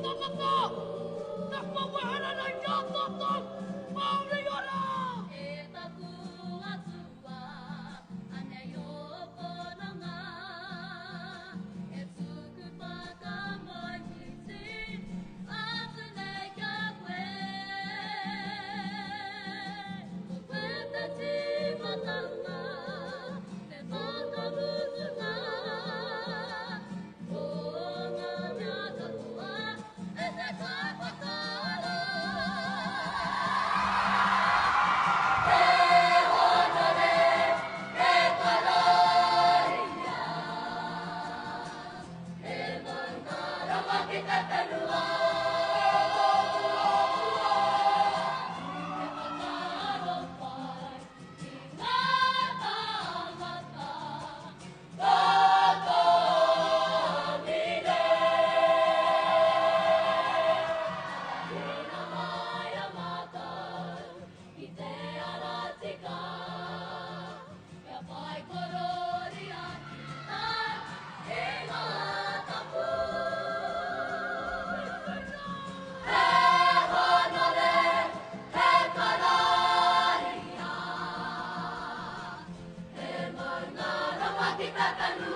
tangata, Ka whakawehera nei i a tātou, Mauri ora! E taku Atua, anei ō pononga, e tuku whakamoemiti atu nei ki a koe. Ko koe te tīmatanga, te whakamutunga, o ngā mea katoa e te Kaiwhakaara. He hōnore, he korōria, he maunga rawa ki te whenua. He whakaaro pai ki ngā tāngata katoa mine. Arahina mai a mātou ki te ara tika, kia whai korōria ki tāu ingoa tapu. He hōnore, he korōria, he maunga rawa ki te whenua.